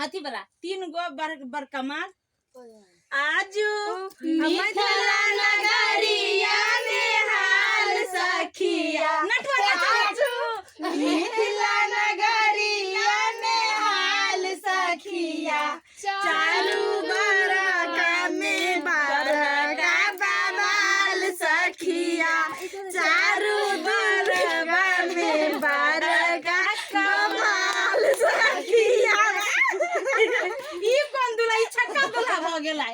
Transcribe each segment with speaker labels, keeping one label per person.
Speaker 1: अथी वाला तीन गो बड़ बड़कमाल आजू मिथिला नगरिया नेहाल सखिया नटवर आजू मिथिला नगरिया नेहाल सखिया चालू बरका में बरका बाबाल सखिया चारू बरका में बरका कमाल सखिया। ई कोन दुल्हा? ई छक्का दुल्हा भऽ गेलै।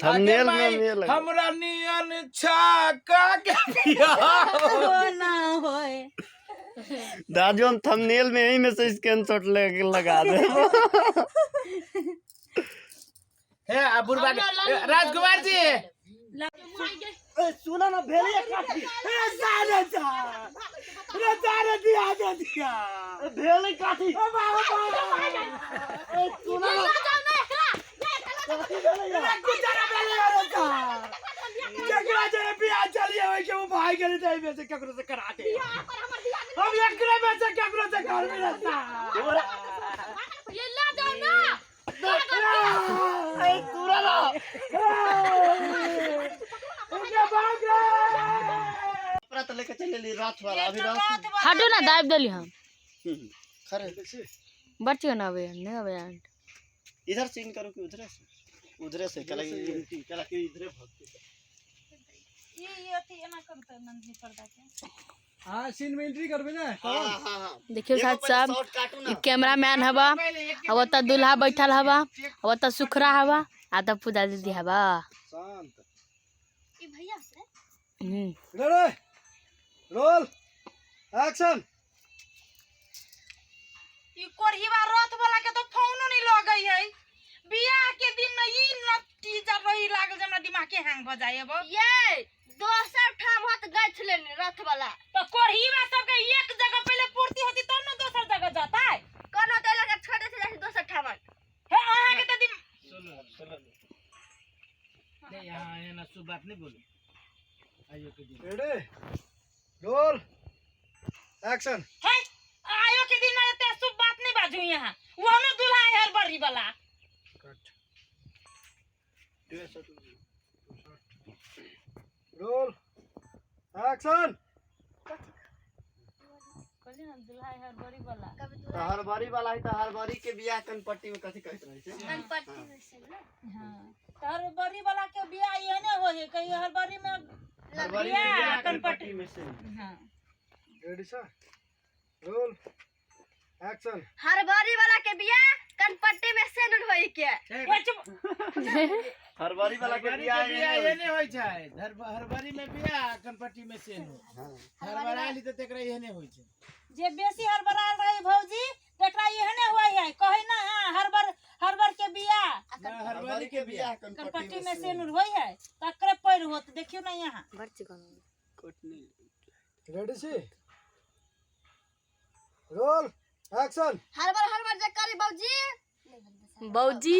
Speaker 2: थंबनेल में मेल है।
Speaker 3: हमरा नियन छक्का के बियाह
Speaker 1: हो ना होय।
Speaker 2: दाजू, हम थंबनेल में यही में से स्क्रीनशॉट लेके लगा दे।
Speaker 3: हे आ बुढ़बा के राजकुमार जी।
Speaker 2: सुना ना, भेलिया काटी।
Speaker 3: ए सारे जा रे सारे दिया दे दिया।
Speaker 2: भेली काटी।
Speaker 3: ओ बाबा बाबा।
Speaker 2: ए सुना ना, काटी भेलिया।
Speaker 3: रे गुजारा भेलिया रे सा जकरा जरे बियाह चलिए होय के वो भाई के नहीं में से केकरो से करा दे। हम एकरे में से केकरो से घर में रहता।
Speaker 4: ये ला जाओ ना।
Speaker 2: ए सुना ना।
Speaker 3: उनके भाग रे।
Speaker 2: कपड़ा तो लेके चले ली रात वाला अभी रात।
Speaker 4: हटो ना, दाब देली हम।
Speaker 2: खरे।
Speaker 4: बच्चे ना आवे, नहीं आवे।
Speaker 2: इधर से इन करो कि उधरे से? उधरे से कला की, कला की इधरे भगती।
Speaker 1: ई अथी एना करतै नंदनी पर्दा के।
Speaker 5: हाँ, सीन में एंट्री करबे ना।
Speaker 2: हाँ हाँ हाँ।
Speaker 4: देखियो
Speaker 2: एगो
Speaker 4: साथ
Speaker 2: पहले
Speaker 4: साहब,
Speaker 2: शॉर्ट काटू ना।
Speaker 4: ई कैमरा मैन हवा, अब ओतऽ दूल्हा बैठल हवा, अब ओतऽ सुखरा हवा आ तब पूजा दीदी हवा।
Speaker 5: शांत।
Speaker 4: हम्म।
Speaker 5: Ready, roll, action.
Speaker 1: ई कोरहिवा रथ वाला के तो फोनो नहीं लगै है। बियाह के दिन में ई नतीजा रही लागल जे हमरा दिमाग के हैंग भ जाय अब।
Speaker 4: ये दोसर ठाम होत गए छले रथ वाला।
Speaker 1: तो कोरहिवा सबके एक जगह पहले पूर्ति होती तब ना दोसर जगह जतै।
Speaker 4: कोनो तो लगा छोड़े से जाय दोसर ठाम।
Speaker 1: हे अहाँ के तो दिम
Speaker 3: सुनो सुनो, नहीं यहाँ है ना, शुभ बात नहीं बोलो आइयो के दिन।
Speaker 5: Ready, roll, action.
Speaker 1: हे आयो के दिन में एते शुभ बात नहीं बाजू यहाँ। वो ना दूल्हा है हरबरी वाला।
Speaker 5: कट। Roll, action.
Speaker 1: कहली ना दूल्हा है हरबरी वाला।
Speaker 2: तो हरबरी वाला है तो हरबरी के बियाह कनपट्टी में कथी कहत रहे छै?
Speaker 1: हाँ, तो हरबरी वाला के बियाह एहने होय है कहीं हरबरी में।
Speaker 2: हरबरी के
Speaker 1: बियाह
Speaker 2: बियाह
Speaker 1: कनपट्टी
Speaker 2: कनपट्टी में से।
Speaker 1: हाँ।
Speaker 5: Ready sir, roll, action.
Speaker 4: हरबरी वाला के बियाह कनपट्टी में सेनुर होई के।
Speaker 1: ए चुप।
Speaker 2: हरबरी वाला के
Speaker 3: हरबरी
Speaker 2: बियाह
Speaker 3: के बियाह
Speaker 2: एहने
Speaker 3: एहने होय छै। हरबरी में बियाह कनपट्टी में सेनो। हरबराली तऽ तेकरा एहने होय छै।
Speaker 1: जे बेसी हड़बड़ायल रही भौजी तकरा एहने होय है कहे ना। हाँ, हरबर हरबर के बियाह
Speaker 3: ना,
Speaker 2: हरबरी
Speaker 3: हरबरी
Speaker 2: के बियाह
Speaker 1: कनपट्टी में सेनुर होय है तकरे पैर होत। देखियो ना यहाँ।
Speaker 5: रेडी सी, रोल, एक्शन।
Speaker 4: हरबर हरबर जे करी बाबूजी बाबूजी।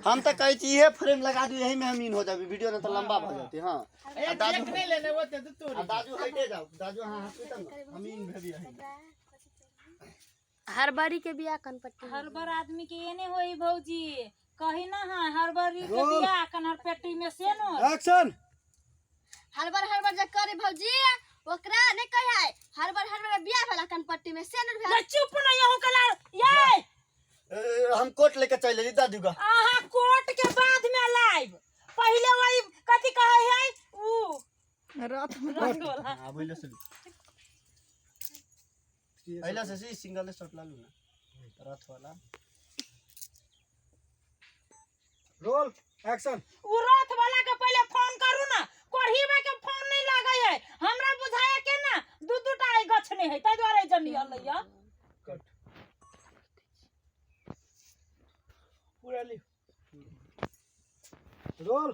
Speaker 2: हम तो कहै छी इहे फ्रेम लगा दियो, यही में हम इन हो जाबी। वीडियो ना तो लंबा भ जाती। हां।
Speaker 3: ए
Speaker 2: दादू-
Speaker 3: चेक नहीं लेने होते तो तोरी।
Speaker 2: आ दाजू हटे जाओ दाजू। हां, हटू तब ना हम इन भेबी यही।
Speaker 4: हरबरी के बियाह कनपट्टी।
Speaker 1: हरबर आदमी के एने होई भौजी कही ना। हाँ, हरबरी के
Speaker 5: रोल।
Speaker 1: बियाह कनपट्टी में सेनुर।
Speaker 5: एक्शन।
Speaker 4: हरबर हरबर जे करी भौजी ओकरा नहीं कहे है हरबर हरबर बियाह भेला कनपट्टी में सेनुर भेला।
Speaker 1: ले चुप ना यहू कला ये।
Speaker 2: ए, हम कोट लेके चल लेली दादू का।
Speaker 1: अहाँ कोर्ट के बाद में लाइव, पहिले वही कथी कहे है ऊ रथ रथ वाला।
Speaker 2: हां, बोले से पहला से सी सिंगल शॉट ला लू ना रथ वाला।
Speaker 5: Roll, action.
Speaker 1: उ रथ वाला के पहिले फोन करू ना। कोढ़ीवा के फोन नहीं लगे है। हमरा बुझाया के ना दू दू टा गछ नहीं है ताहि दुआरे जनी अलै या।
Speaker 5: कट।
Speaker 3: पूरा ली।
Speaker 5: Role,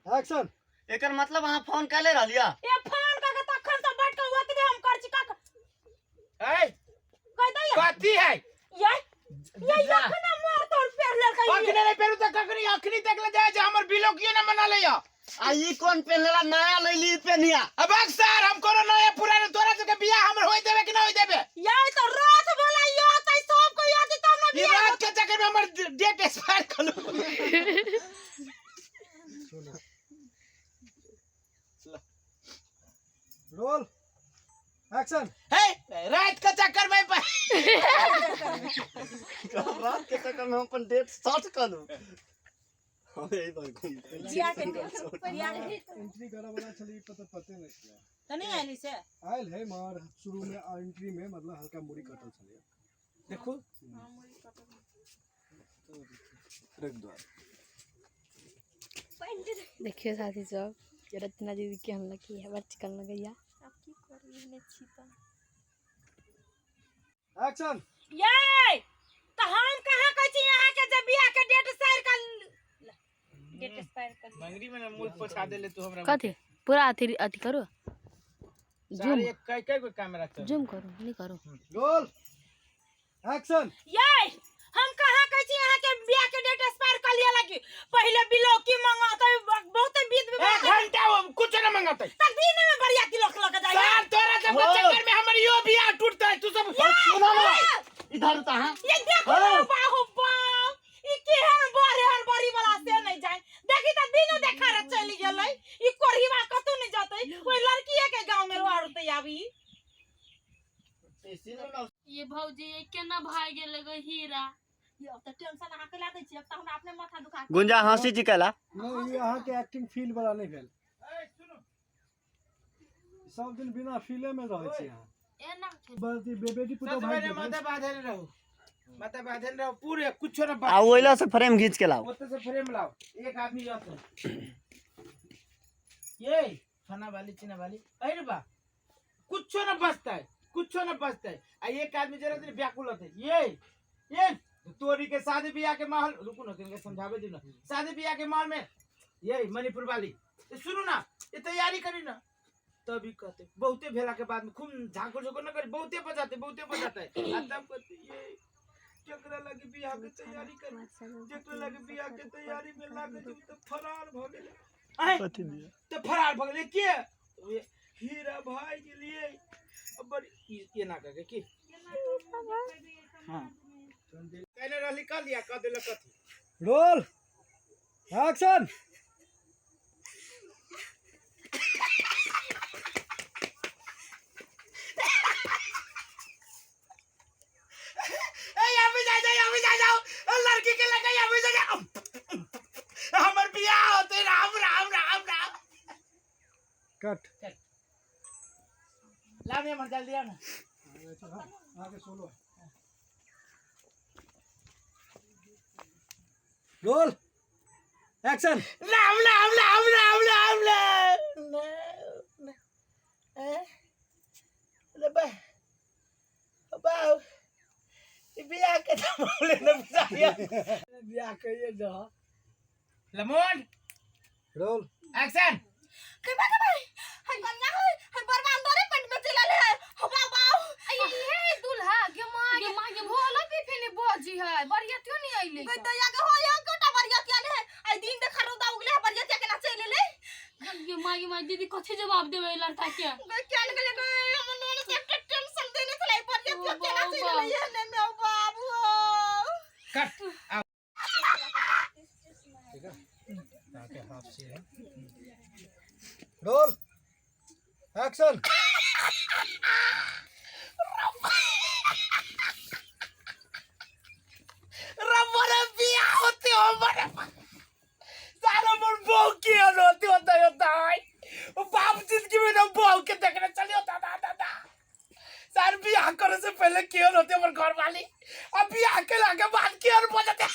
Speaker 5: action.
Speaker 2: एकर मतलब अहाँ फोन कैले रहलिया?
Speaker 1: ए फोन कर के तखन से बैठ के ओतबे हम कर छी का।
Speaker 3: ए
Speaker 1: कह दैया।
Speaker 3: कथी है?
Speaker 1: ये ये अखने मोर तोर पेर लेलकै।
Speaker 3: अखने नहीं पेरू तऽ ककरी अखनी तक ले जाय जे हमर बिलो किए ना मना लैया।
Speaker 2: आ ई कोन पेनला नया लैली ई पेनिया?
Speaker 3: अब सर, हम कोनो नया पुराना तोरा सबके बियाह हमर होय देबे कि ना होय देबे?
Speaker 1: ये तो रथ वाला यो त सब कोई
Speaker 3: में हमर डेट एक्सपायर कलू।
Speaker 5: Role action.
Speaker 3: हे रात के चक्कर में
Speaker 2: रात के चक्कर में हम अपन डेट शॉर्ट कलू। हम यही बार घूमते
Speaker 1: बियाह के बियाह के
Speaker 5: एंट्री करे वाला छली पता पते नहीं छलै।
Speaker 1: तऽ नहि आयली से?
Speaker 5: आयल है मगर शुरू में एंट्री में मतलब हल्का मुड़ी कटल छलै।
Speaker 3: देखो
Speaker 2: रुक दो।
Speaker 6: देखियो साथी सब, रत्ना दीदी केहन लगी है, बड़ चिकन लगैया।
Speaker 4: आब की करू, एहने छी तऽ।
Speaker 5: एक्शन।
Speaker 1: ये तऽ हम कहाँ कहै छी अहाँ के जे बियाह के डेट सार कर डेट एक्सपायर कर।
Speaker 3: मंगरी में मुंह पोछा देले तू हमरा।
Speaker 6: कथी पूरा अथी अथी करो, जूम।
Speaker 3: सारे एक कई कई गो कैमरा चल।
Speaker 6: जूम करो, नहीं करो।
Speaker 5: Roll action.
Speaker 1: ये हम कहाँ कहै छी अहाँ के बियाह के डेट एक्सपायर कर लिया लगी? पहिले बिलौकी मंगाते बहुत बीत
Speaker 3: एक घंटा वो कुछ ना मंगाते।
Speaker 1: त दिन में बरियाती लोक लग जाय।
Speaker 3: सर तोरा सब के चक्कर में हमर यो बियाह टूटता है, तू सब
Speaker 2: सुना ना इधर तो। हां
Speaker 1: ये देखो बाहु बाप, ई केहन बड़े हर बड़ी वाला से नहीं जाए। देखी त दिन देखा रे चलि गेलै। ई कोढ़ीवा कतौ नहीं जतै, ओइ लड़कीए के गांव में रहतै अभी।
Speaker 7: ये भौजी ये केना भाग गेलै गो हीरा?
Speaker 4: ये अब तऽ टेंशन अहाँ के ला दै छी, अब तऽ हमरा अपने माथा दुखा।
Speaker 2: गुंजा हंसी चिकला।
Speaker 5: नहीं, ये अहाँ के एक्टिंग फील वाला नहीं भेल। सब दिन बिना फीले में रहै छी अहाँ।
Speaker 7: एना
Speaker 5: बस ई बेटी पुतोह
Speaker 3: सबसे
Speaker 5: भागि
Speaker 3: पहले
Speaker 5: गेलै।
Speaker 3: माथा बांधल रहो, माथा बांधल रहो पूरे, कुछ ना।
Speaker 2: आ ओइला से फ्रेम घींच के लाओ।
Speaker 3: ओते से फ्रेम लाओ, एक आदमी जाते ये खाना वाली चीना वाली। अरे बा कुछ ना बचता है, कुछ ना बचता है। आ एक आदमी जरा देर व्याकुल होते ये तोरी के शादी ब्याह के माहौल। रुको ना, तिनके समझावे दी ना। शादी ब्याह के माहौल में ये मणिपुर वाली, ये सुनू ना, ये तैयारी करी ना, तभी कहते बहुते भेला के बाद में खूब झांको झोंको न करी, बहुते बजाते बहुते बजाते आ तब कहते ये जकरा लगे बियाह के तैयारी करी, जकरा लगे बियाह के तैयारी में लागे छी तो फरार भ गेलै। आँय, तो फरार भ गेलै के? तो ये हीरा भाई के लिए अब बड़ी ये ना कहे की हां कहने रहली कर लिया कह देलक कथी।
Speaker 5: Roll action.
Speaker 3: ए अभी जा जाओ, अभी जा जाओ, ए, लड़की के लगे अभी जा जाओ, हमर बियाह होते। राम राम राम राम।
Speaker 5: कट।
Speaker 3: ला बे हमर जल्दी आ ना।
Speaker 5: आगे सोलो है। Roll action.
Speaker 3: राम राम राम राम राम राम ए ले बा बाऊ, ई बियाह के तो बोले न बुझाइया।
Speaker 8: बियाह कहिए जा
Speaker 3: लमोन।
Speaker 5: Roll
Speaker 3: action.
Speaker 4: के बा के भाई हई कन्या है, हई बरवा अंदरे पेंट में चलल है हमरा बाऊ।
Speaker 7: ये दूल्हा गे माँ गे माँ गे भोला भी फेने बजी है, बरियतियो नहीं आइले।
Speaker 4: गई दैया के हो या कोटा बरियतिया ने आई दिन देखा रौदा उगले है, बरियतिया के ना चल ले।
Speaker 7: गे माँ गे माँ, दीदी कथी जवाब देबै लड़का के?
Speaker 4: गई क्या निकले गई, हमर नोन से एकटा टेंशन देने छलै, बरियतिया
Speaker 7: ओ
Speaker 4: के ना
Speaker 7: बाबा।
Speaker 4: चल ले ने मे बाबू।
Speaker 3: कट।
Speaker 5: Roll action.
Speaker 3: रबर बियाह होते हो बड़े सारा मोर बहू की होती होता होता है वो बाप जिंदगी में ना बहू के देखने चली होता था था था सर बियाह करे से पहले क्यों होते हमर घर वाली, अब बियाह के लाके बाद क्यों हो जाते।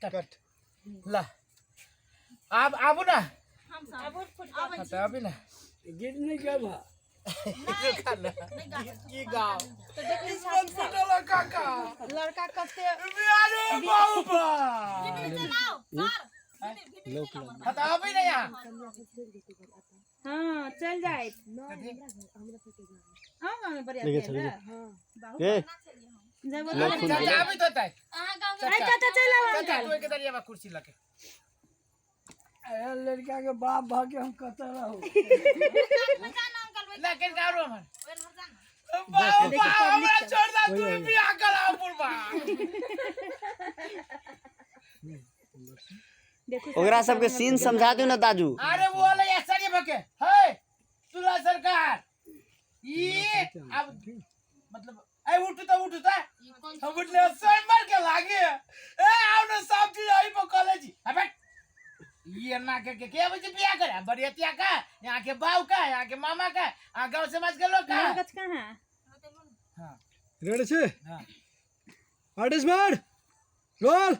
Speaker 5: कट।
Speaker 3: ला आप आबू ना।
Speaker 1: आबू फुट।
Speaker 3: हाँ, तो अभी ना
Speaker 8: गिर नहीं गया भा।
Speaker 3: की गाँव
Speaker 1: तो देखी
Speaker 3: किस्मत फुटल काका।
Speaker 1: लड़का कते
Speaker 3: अरे बाबा। हाँ तो अभी ना यहाँ।
Speaker 1: हाँ चल जाए। हाँ गाँव में बढ़िया
Speaker 2: लेके
Speaker 1: है
Speaker 2: चले
Speaker 1: ना।
Speaker 2: ए
Speaker 1: जब
Speaker 2: ले खून
Speaker 3: चाचा अभी तो होता है।
Speaker 7: अहाँ गाँव में
Speaker 1: अरे चाचा चल आओ।
Speaker 3: चाचा
Speaker 1: अंकल
Speaker 3: तू एक दरिया बा कुर्सी लके।
Speaker 8: अरे लड़का के बाप भागे हम कतऽ रहू।
Speaker 4: में जाना।
Speaker 3: ना किनका आरो हमर बाबा हमरा छोड़ दा तू बियाह करा पुरबा।
Speaker 2: ओकरा सबके सीन समझा दू ना दाजू।
Speaker 3: अरे वो वाला ऐसा नहीं बके हे तुला सरकार ये अब मतलब ए उठ तो उठ तो हम उठले स्वयंवर के लागे ए आओ ना सब चीज आई पर कॉलेज अबे ये ना के के के बजे बियाह करे बरियतिया का यहाँ के बाऊ का यहाँ के मामा का आ गांव समाज के लोग का
Speaker 1: कहाँ
Speaker 3: हां
Speaker 5: रेडी छे?
Speaker 3: हां।
Speaker 5: आर्टिस्ट मार रोल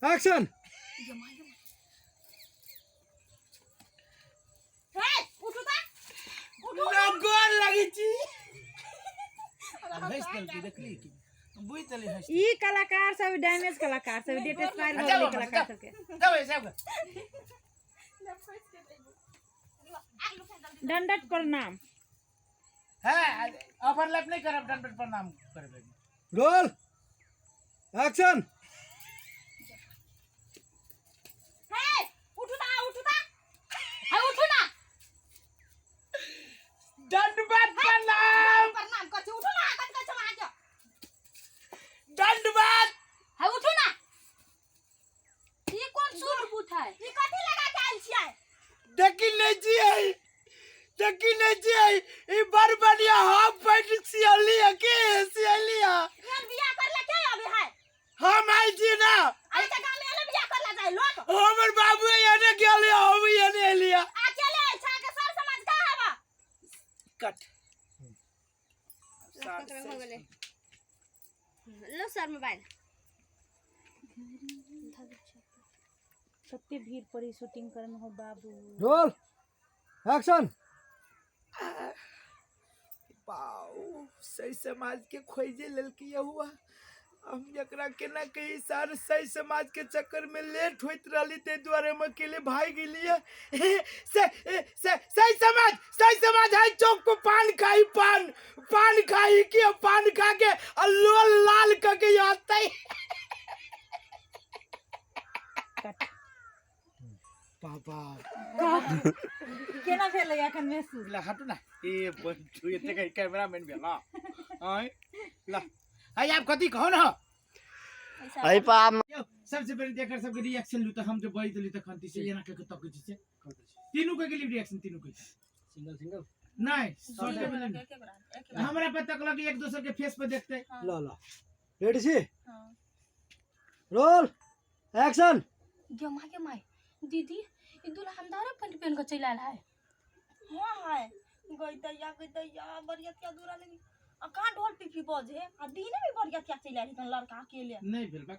Speaker 5: एक्शन।
Speaker 1: हे उठू ता
Speaker 3: ना गोर लगी छी हंस दल देखली की बुझ तली हंस
Speaker 1: ई कलाकार सब डैमेज कलाकार सब डेट एक्सपायर हो गेलै कलाकार सबके।
Speaker 3: जाओ ऐसे
Speaker 1: दंडत प्रणाम।
Speaker 3: है ओवरलैप नहीं करब दंडत प्रणाम करबे।
Speaker 5: Role action.
Speaker 1: हे उठू ता उठू ता हे उठू ना
Speaker 3: दंडवत प्रणाम
Speaker 1: प्रणाम कर छी उठू ना कत कत चला के
Speaker 3: दंडवत
Speaker 1: हे उठू ना।
Speaker 4: ई कोन सूट बूट है?
Speaker 1: ई कथी लगा के आइल छियै?
Speaker 3: देखी नहीं छियै देखी नहीं छियै ई बड़ बढ़िया हाफ पैंट सियली है के सियली है।
Speaker 1: एहन बियाह करला के अभी है?
Speaker 3: हम आइल छी ना
Speaker 1: आई त गांव में एले बियाह करला जाय लोग।
Speaker 3: हमर बाबू एने गेल हम एने एलिया
Speaker 1: अकेले आइल छा के सर समाज का हवा
Speaker 3: कट
Speaker 4: हो गेलै। लो सर मोबाइल।
Speaker 1: कते भीड़ पड़ी शूटिंग करे में हो बाबू।
Speaker 5: Roll action.
Speaker 3: पाऊ सही समाज के खोजे ललकी हुआ हम एकरा केना कही सर सही समाज के चक्कर में लेट होइत रहली ते दुआरे हम अकेले भाग गेलिए। से से सही समाज है चौक को पान खाई पान पान खाई के पान खा के लोल लाल क के आते पापा
Speaker 1: केना भेलै एखन महसूस?
Speaker 3: ला हटू ना ए बंटू एते के कैमरामैन भेला आय ला हाय आप कथी कहो ना
Speaker 2: एहि पर आप
Speaker 3: सबसे पहले देखकर सबके रिएक्शन लू त हम जो बई देली त खंती से एना के तक छी से तीनू के लिए रिएक्शन तीनू के
Speaker 5: सिंगल सिंगल
Speaker 3: नहीं शॉर्ट में हमरा पे तक लगी एक दूसरे के फेस पे देखते।
Speaker 5: ला ला रेडी छी? हां। Roll action.
Speaker 4: गे माय गे माय दीदी ई दूल्हा हमदारे पैंट पहन के चलि आयल है।
Speaker 1: हां है गई दैया बरियतिया दूरा लगी आ कहाँ ढोल पिपी बजे आ दिने में बरियतिया चलि आयल हन लड़का अकेले
Speaker 3: नहीं भेल बा।